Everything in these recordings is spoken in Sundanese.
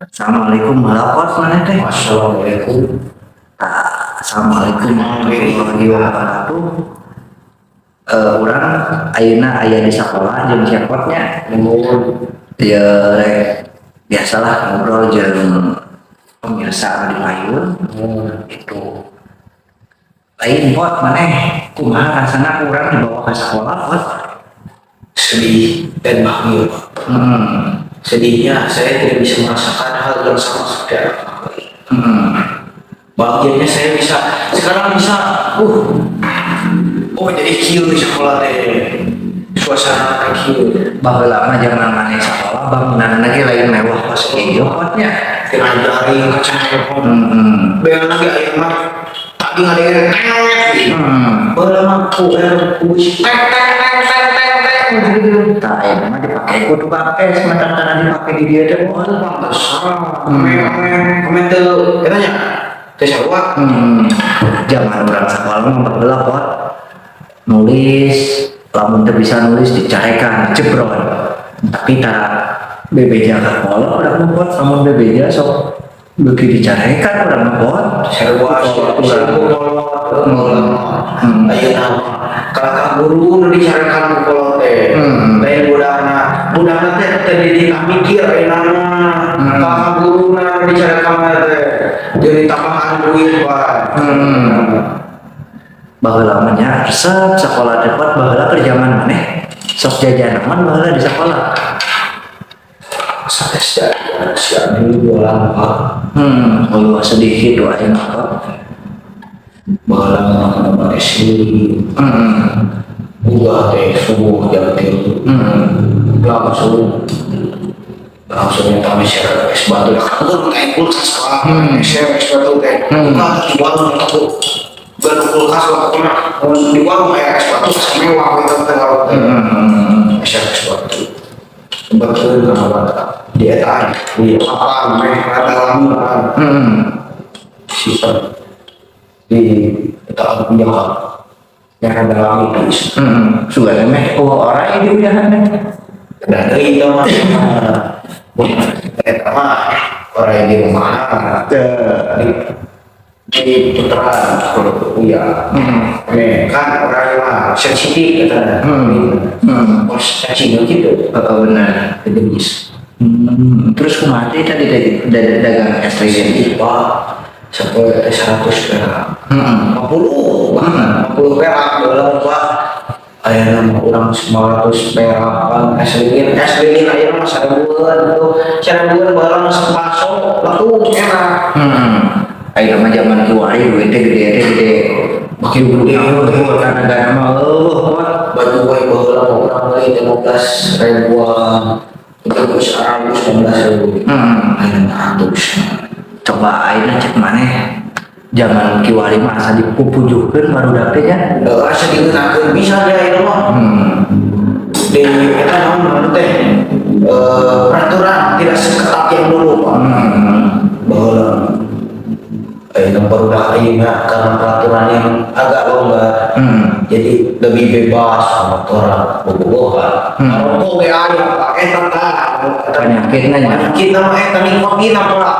Assalamualaikum malakot mana teh? Assalamualaikum. Tah, assalamualaikum warahmatullahi wabarakatuh. Urang ayeuna aya di sekolah jeung cepotnya. Nuhun. Ya, rek biasalah ngobrol jeung pemirsa di payun itu. Lain, Pot, maneh kumaha rasana urang dibawa ke sekolah, Pot? Sedih dan bahagia, Pak. Sedihnya saya tidak bisa merasakan hal yang sama seperti anak-anak lain. Bahagianya saya bisa sekarang bisa oh, jadi kieu di sekolah teh, suasana teh kieu. Baheula mah zaman maneh sekolah, bangunan lagi lain mewah kos kieu, Potnya. Tina jaring kaca handphone. Bea lagi aya mah tadi ngadengeun tet gitu. Baheula mah ku air ku bisi tek tek tek tek tek tek gitu. Tah, ayeuna mah dipake ku tukang es, mata tanah dipake di dieu teh, Pot. Oh, pantesan. Komen komen komen teu eta nya. Teu sarua. Zaman urang sekolah mah baheula, Pot. Nulis, lamun teu bisa nulis dicarekan, jebron. Tapi tara bebeja ka kolot urang mah, Pot, lamun bebeja sok beuki dicarekan urang mah, Pot. Sarua. Kolot urang. Sarua kolot. Ayeuna mah kalakah guru nu dicarekan ku kolot teh. Lain budakna. Budakna teh teu dititah mikir ayeuna mah. Kalakah guruna nu dicarekan teh. Jadi tambahan duit wae. Baheula mah nya resep sekolah teh, Pot. Baheula keur zaman maneh sok jajan naon baheula di sekolah? Saya siap dulu jualan, Pak. Oh, sedih gitu ayeuna, Pot. Baheula mah SD. Buka teh subuh jam 3. Langsung langsung minta meser es batu kan kayak kulkas, Pak. Meser es batu teh. Buka di warung itu baru kulkas waktu mah di warung kayak es batu mewah gitu teh warung teh. Meser es batu kebetulan karena bata di eta di lapang meh rada lamun simpen di eta aku punya yang rada lami guys. Sugan meh oh orang ini udahan teh. Dan deui itu mah eta mah orang di rumah di puteran kalau ya. Nih, kan orang mah sensitif kata. Pos cacing gitu. Oh, benar. Jenis. Terus kumaha teh tadi dagang es lilin? Sedih, Pak, sampai 100 perak. 50 bahkan 50 perak dalam, Pak. Ayeuna mah urang 500 perak kan es lilin. Es lilin ayeuna mah 1000-an tuh, 1000-an baheula mah sepaso langsung enak. Ayeuna mah zaman kiwari duit teh gede teh gede. Makin gede. Gede karena mah eueuh, Pak. Baju wae baheula mah urang beli 15 ribuan, terus ratus 15 ribu. Ayeuna ratus. Coba ayeuna cek maneh, zaman kiwari mah asa dipupujuhkeun barudak teh nya. Asa digunakeun bisa dia ayeuna mah. Di eta naon naon teh, peraturan tidak seketat yang dulu, Pak. Baheula ayeuna barudak ayeuna karena peraturan yang agak longgar jadi lebih bebas, motoran, bobogohan, rokok ge aya, Pak, eta tah. Penyakitna nya. Penyakit mah eta nikotin, Pak.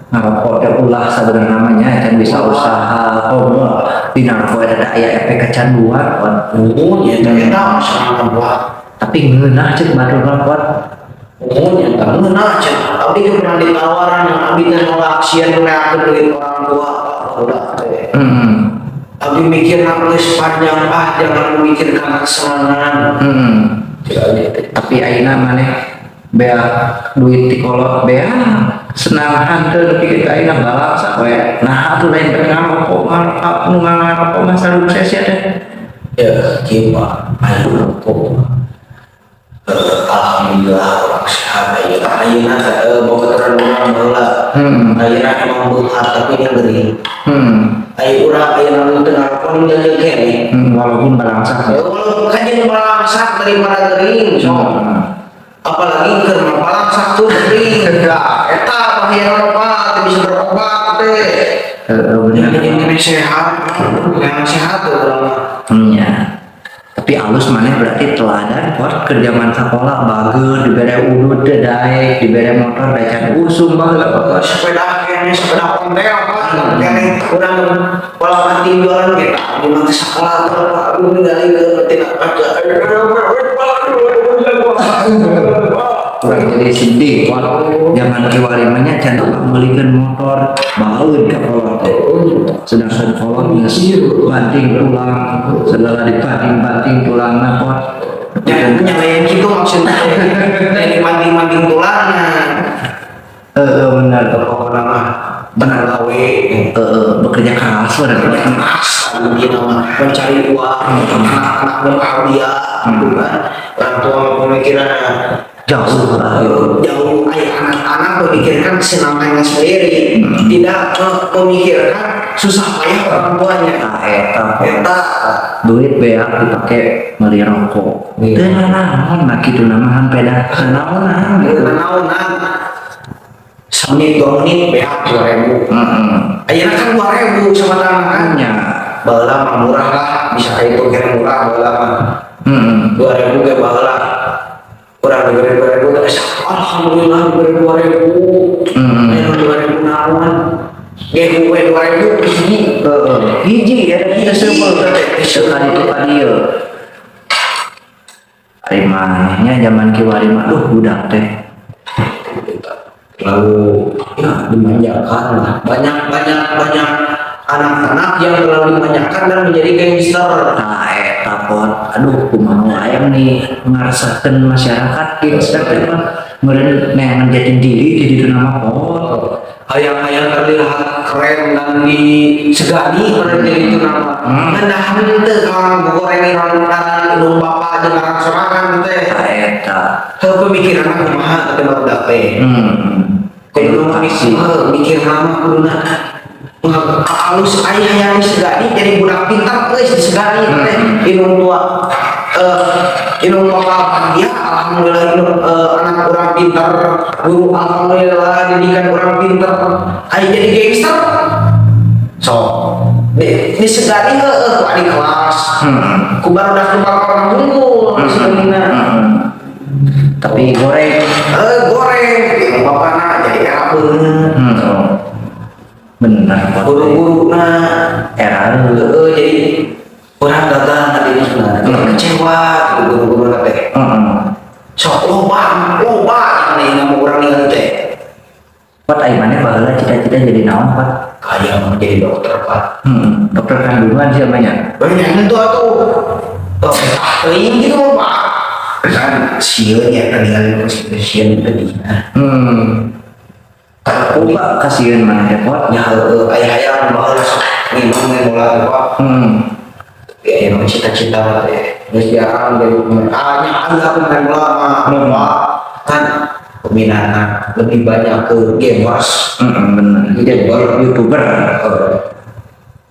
Ngarokok teh ulah sabenerna namanya can bisa usaha, oh, dina rokok eta aya efek kecanduan, Pot. Oh nya eta eta masalah, Pak. Tapi ngeunah cek batur mah, Pot. Oh nya eta ngeunah cek abdi ge pernah ditawaran, yang abdi teh nolak, sieun neuakeun duit orang tua, Pak, udah teh. Abdi mikir geus panjang, ah, jangan memikirkan kesenangan. Cek abdi teh. Tapi ayeuna maneh beak duit ti kolot, beak senang hanteu nepi ka ayeuna balangsak we. Nah, atuh lain teh ngarokok, ngarokok nu ngarokok mah sukses ya teh. Ya kieu, Pak, aya rokok. Alhamdulillah orang sehat ayeuna. Ayeuna babaturan urang baheula. Ayeuna emang beunghar tapi nya gering. Aya urang ayeuna nu teu ngarokok ninggal keneh. Walaupun balangsak. Ya walaupun kan jeung balangsak daripada gering sok. Apalagi keur balangsak tuh gering. Nah, eta bahaya, Pak, teu bisa berobat teh. Heeh, bener. Yang ini sehat, yang sehat tuh urang mah. Ya. Tapi Tapi alus maneh berarti teladan pot ke zaman sekolah, bager, dibere udud teu daek, dibere motor da usum baheula. Sepeda kayaknya sepeda ontel, Pak. Kayaknya kurang pola banting jualan kita di mana sekolah tuh, Pak, aku ninggalin ke tidak ada. Kurang jadi sedih pot, zaman kiwari mah nya can meulikeun motor baeud ka kolot teh, sedangkan kolot geus banting tulang, segala dibanting-banting tulangna pot. Ya, nyalain gitu maksudnya. Jadi banting-banting tulangnya. Heeh, benar. Pokoknya mah benar gawe. Heeh, bekerja keras benar. Keras mungkin mah mencari uang, anak-anak bahagia gitu kan. Orang tua pemikirannya jauh lah. Jauh. Ay, anak-anak memikirkan kesenangannya sendiri, tidak memikirkan susah payah orang tuanya. Nah, eta pot. Eta. Duit beak dipake beli rokok. Iya. Teu nanaon nah kitu nama peda naonan gitu. Naonan, semenit 2 menit beak 2.000. Ayeuna kan 2.000 sama tangan kan. Nya. Baheula mah murah lah, bisa kayak itu kira murah baheula mah. 2.000 ge baheula kurang diberi 2.000 teh, alhamdulillah diberi 2.000. Ayeuna 2.000 naon? Gehu we 2.000 hiji. Heeh, hiji ya kita sebel sekali itu ka dieu. Ari mah nya zaman kiwari mah, duh, budak teh Terlalu ya dimanjakan lah, banyak banyak banyak anak-anak yang terlalu dimanjakan dan menjadi gangster. Nah, eta pot, aduh, kumaha wae nih ngarasakeun masyarakat gangster teh mah meureun neangan jati diri di ditu nama pot. Hayang-hayang terlihat keren dan disegani pada jadi itu nama. Ngeunah teu kawan goreng ngaran indung bapa jeung ngaran sorangan teh. Nah, eta. Heuh, pemikiran kumaha teh barudak teh? Kudu Edukasi. Mikir, mikir nama kuduna halus. Aya hayang disegani jadi budak pintar geus disegani teh. Indung tua, indung bapa bahagia, alhamdulillah indung, anak urang pintar, guru alhamdulillah didikan urang pintar. Aya jadi gangster, so disegani heueuh ku adik kelas, ku barudak nu orang unggul sebenarnya. Tapi goreng. Eh, goreng indung bapana jadi era beungeut. Bener pot. Guru-guru nah Era. Heeh, jadi orang gagal tadi sebenarnya, jadi kecewa gitu guru-guru teh. Sok loba loba nih nggak mau orang ningali teh. Pot, ai maneh baheula cita-cita jadi naon, pot? Kayak mau jadi dokter, Pak. Dokter kandungan siapa nya? Banyak itu atuh, oh teuing gitu Pak, kan sieun ya kan ningali sieun tadi. Aku Pak kasihan maneh teh, pot. Ya heueuh, aya hayang baheula sok nginum main bola teh, Pak. Tapi aya nu cita-cita teh geus jarang jadi pemain, ah nya ada pemain bola mah. Pak kan peminatnya lebih banyak ke gamers. Bener. YouTuber. YouTuber.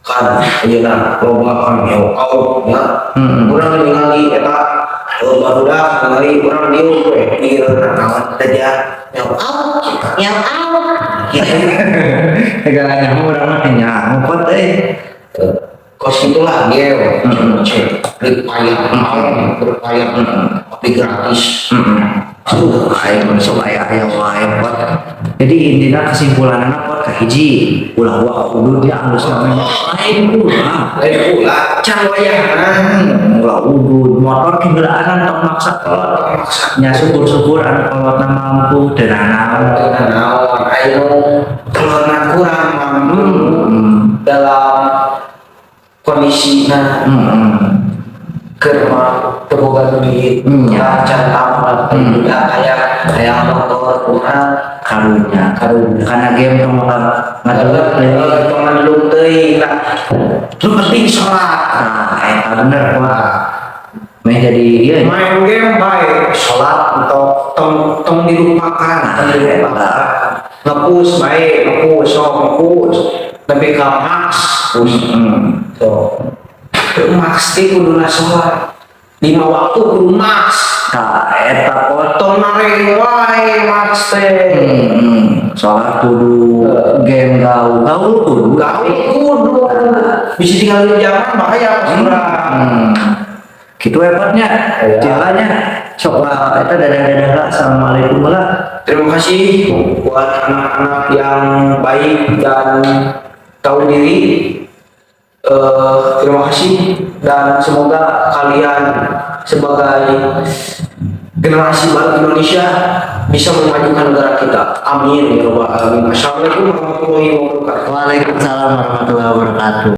Kan ayeuna loba kan nyaw out ya. Urang ningali eta barudak ningali urang dieu we mikirna naon teh dia nyaw out nyaw out gitu. Segalanya urang mah nyaho pot euy. Kos itulah game cek berpayah berpayah tapi gratis. Aduh, aing sok aya aya wae pot. Jadi intinya kesimpulannya pot, kahiji ulah waka udud ya, halus namanya lain ulah. Lain ulah can wayahna. Ulah udud, motor kegelaan tong maksa kolot nya, syukur-syukur anu kolotna mampu teu nanaon. Dengan naon ayo telurna kurang mampu dalam kondisi nah keur mah teu boga duit. Ya. Can tamat udah kayak kayak motor kumaha. Karunya. Karunya. Karena game tong bakal ngadelep deui. Tong ngadeluk teuing nah, lu penting sholat. Nah, eta bener pot, meh jadi ieu. Main game baik, sholat atau tong tong dilupakan, tong dilupakan. Ngepus baik, ngepus sok ngepus tapi ka max push. So max teh kuduna sholat lima waktu, kudu max. Tah, eta pot. Tong nareng wae max teh. Sholat kudu, game gaul gaul kudu. Gaul kudu, bisa tinggalin zaman bahaya pas urang. Gitu hebatnya. Iya. Jalannya sok lah eta, dadah-dadah lah, assalamualaikum lah. Terima kasih buat anak-anak yang baik dan tahu diri. Terima kasih dan semoga kalian sebagai generasi baru Indonesia bisa memajukan negara kita. Amin ya robbal alamin. Assalamualaikum warahmatullahi wabarakatuh. Waalaikumsalam warahmatullahi wabarakatuh.